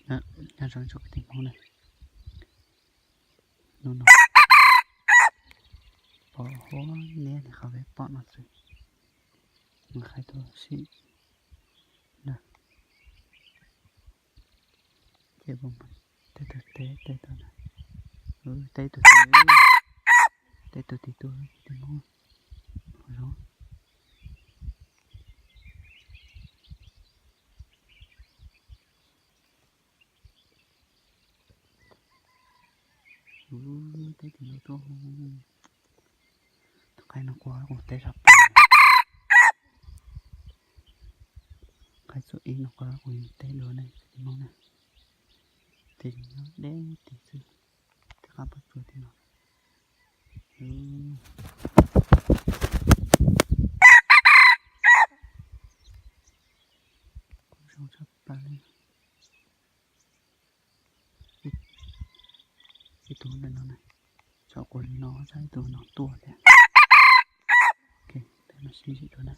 Nyob zoo tsoom kwv tij Hmoob na, hnub no pom huab niab li qhov peb pom no xwb, mus qhaib tuaj sim na. Ces tej tug teb tej tug na, teb tug tib, teb tug tib tug tib Hmoob zoo. Teb tim no tuaj, tus qaib no quaj quaj teb zog pem. Qaib txuam ib no quaj quaj teb dua ne, tsis tau Hmoob na. Ces nyob deb tid xwb, tej qab pob tsuas tim no. Kuj zoo tshaj plaws li. Ib tug ntawm no na, tsom quas li no, ib tug no tuaj thiab. Ok, peb mam sib ntsib dua na.